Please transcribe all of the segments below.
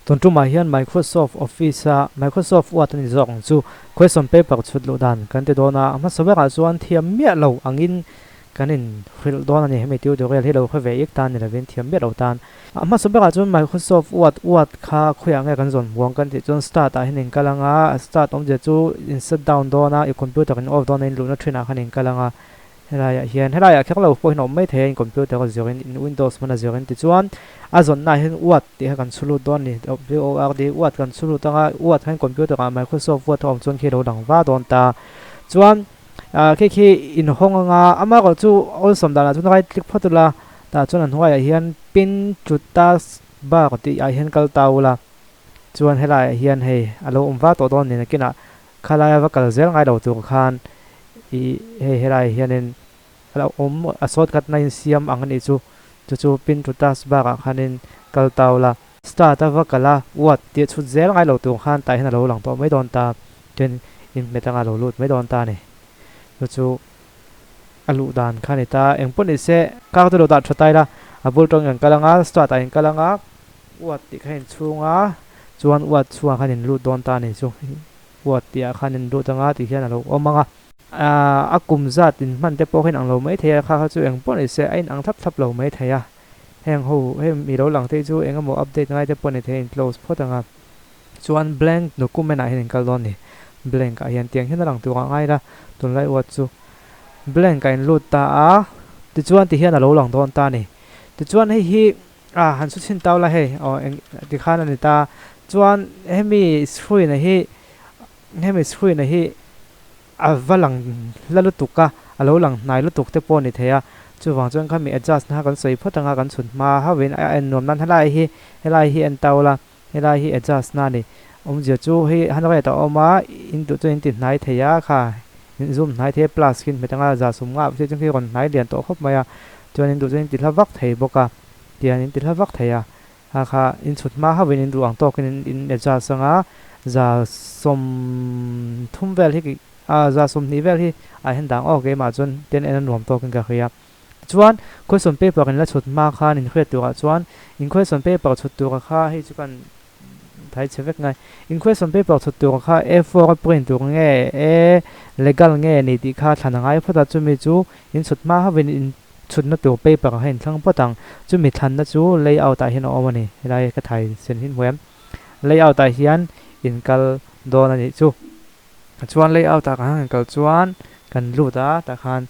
Tun tumah hian Microsoft Office a Microsoft Word a ni zawk ang chu question paper chhut luh dan kan ti dawn a, a hmasa berah chuan thiam miah lo angin kan in hrilh dawn a ni. Hemi tutorial hi lo hre ve ik tan ni lovin thiam miah lo tan. A hmasa berah chuan Microsoft Word Word kha khawiah nge kan zawn hmuang kan tih chuan Start ah hian in kal ang a, Start awmzia chu in shut down dawn a, i computer in off dawn a in luhna thinah khan in kal ang a. Helaiah hian helaiah kher lo pawh hian a awm mai thei a, in computer a zirin in Windows hman a zirin tichuan a zawnnaah hian Word tih kha kan chhu lut dawn a ni, W-O-R-D, Word kan chhu lut ang a, Word khan computer ah Microsoft Word a awm chuan khi a lo lang va dawn ta. Chuan ah khi khi inhawng ang a, amaherawhchu awlsam danah chuan right click phawt ula, tah chuan a hnuaiah hian pin to task bar tih ah hian kal ta ula, chuan helaiah hian hei a lo awm va tawh dawn a ni nakinah Khalaia va kal zel ngai lo tur khan i hei helaiah hianin a lo awm a shortcut na in siam ang a nih chu, chu chu pin to task bar ah khanin kal tau la. Start a va kal a, what tih chhut zel ngai lo tur khan tah hian a lo lang tawh mai dawn ta, chuan in hmet anga lo lut mai dawn ta a ni. Chu chu a luh dan kha a ni ta, engpawh ni se kar chu lo dah tha ta ila, a bul tawng in kan kal anga start ah in kal anga Uat tih kha inchhung a, chuan uat chhungah khan in lut dawn ta a ni chu. Uat tih ah khan in lut anga tih hian a lo awm ang a. A kum zat in hman te pawh kha in ang lo mai thei a, kha kha chu eng pawh ni se a in ang thlap thlap lo mai thei a. Heng ho hei mi lo lang te hi chu eng emaw update ngai te pawh ni thei a in close phawt ang a. Chuan blank document ah hian in kal dawn a ni. Blank ah hian tiang hian a lang tur ah ngai la, tunlai uat chu blank ah in lut ta a, tichuan ti hian a lo lang dawn ta a ni. Tichuan hei hi A han su chhin tau la hei aw eng ti khan a ni ta. Chuan hemi screen a hi hemi screen a hi a va lang hla lutuk a, a lo lang hnai lutuk te pawh a ni thei a. Chuvang chuan khami adjust na kha kan sawi phawt anga kan chhun hma hauhin a en nuam nan helai hi helai hi en tau la, helai hi adjust na a ni. Awmzia chu hei 100 a awm a, in duh chuan in ti hnai thei a kha in zoom hnai thei a plus khi in hmet anga za sum ngah chu khi rawn hnai lian tawh khawp mai a. Chuan in duh chuan in ti hla vak thei bawk a. Tian in ti hla vak thei a, ha kha in chhut hma hauhin in duh ang tawkin in in adjust anga za 30 vel hi a za 20 vel hi ah hian dang aw keimah chuan tian en a nuam tawkin ka hria. Tichuan question paper in la chhut hma khan in hriat turah chuan in question paper chhut tura kha hei chu kan thai chhe vek ngai. In question paper chhut tura kha A4 a print tur nge A legal nge ni tih kha thlan a ngai phawt a chumi chu in chhut hma hauhin in Chhutna tur paper ah hian thlang phawt ang. Chumi thlanna chu layout ah hian a awm a ni. Helai ka thai sen hi hmu em? Layout ah hian in kal dawn a nih chu. Chuan layout ah kan han kal chuan kan lut a tah khan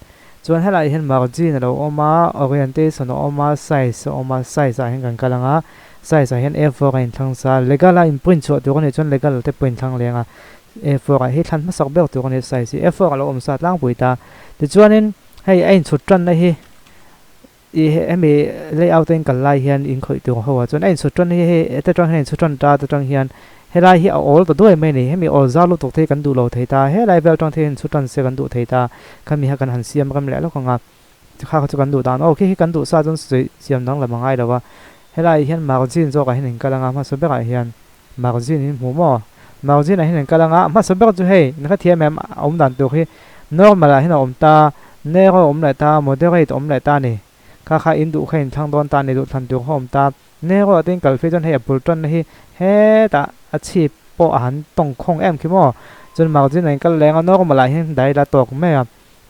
chuan helai hian margin a lo awm a, orientation a awm a, size a awm a, size ah hian kan kal ang a, size ah hian A4 a inthlang sa a, legal a in print chhuah tur a nih chuan legal te pawh inthlang leng a, A4 ah hi thlan hmasak ber tur a ni size hi A4 a lo awm sa tlangpui ta. Tichuanin. Hei a inchhut tanna hi i hemi layout a in kal lai hian in khawih tur ho ah chuan a inchhut tan hi hei heta tang hian a inchhut tan ta ta tang hian helai hi a awl ta duai mai a ni hemi awl zau lutuk te hi kan duh lo thei ta helai vel tang te hian inchhut tan se kan duh thei ta khami kha kan han siam rem leh lawk ang a kha kha chu kan duh dan aw khi khi kan duh sa chuan sawi siam danglam a ngai lo a helai hian margin zawk ah hian in kal ang a hmasa berah hian Margin in hmu maw? Margin ah hian an kal anga, hmasa ber chu hei, na hrethiam em, a awm dan tur hi normal ah hian a awm ta, narrow a awm leh ta, moderate a awm leh ta a ni. Kha kha in duh kha in thlang dawn ta a ni, duhthlan tur kha a awm ta. Narrow ah te in kal phei chuan hei a bul tanna hi hetah a chhip pawh a han tawng khawng em khi maw? Chuan margin ah in kal leng a, normal ah hian dai la tawk mai a,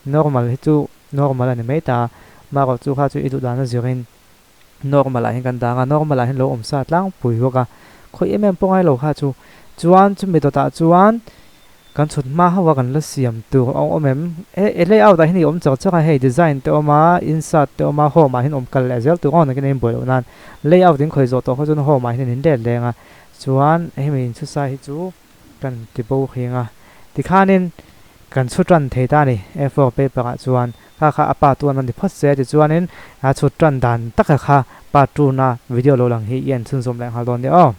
normal hi chu normal a ni mai ta, marawh chu kha chu i duh dan a zirin. Normal ah hian kan dang a, normal ah hian lo awm sa tlangpui bawk a, khawi em em pawh ngai lo kha chu. Chuan chumi dawtah chuan kan chhut hma ho a kan la siam tur a awm em? He layout ah hian i awm char char a, hei design te awm a, insert te awm a, home ah hian awm kal leh zel tur aw nakin a inbuai loh nan layout in khawi zawh tawh kha chuan home ah hian an in let leng a, chuan hemi inchhusa hi chu kan ti bo heng a, tikhanin kan chhu tan thei ta a ni A4 paper ah chuan kha kha a part one a ni phawt se tichuanin a chhut tan dan taka kha part two na video lo lang hi i en chhunzawm leh nghal dawn nia aw.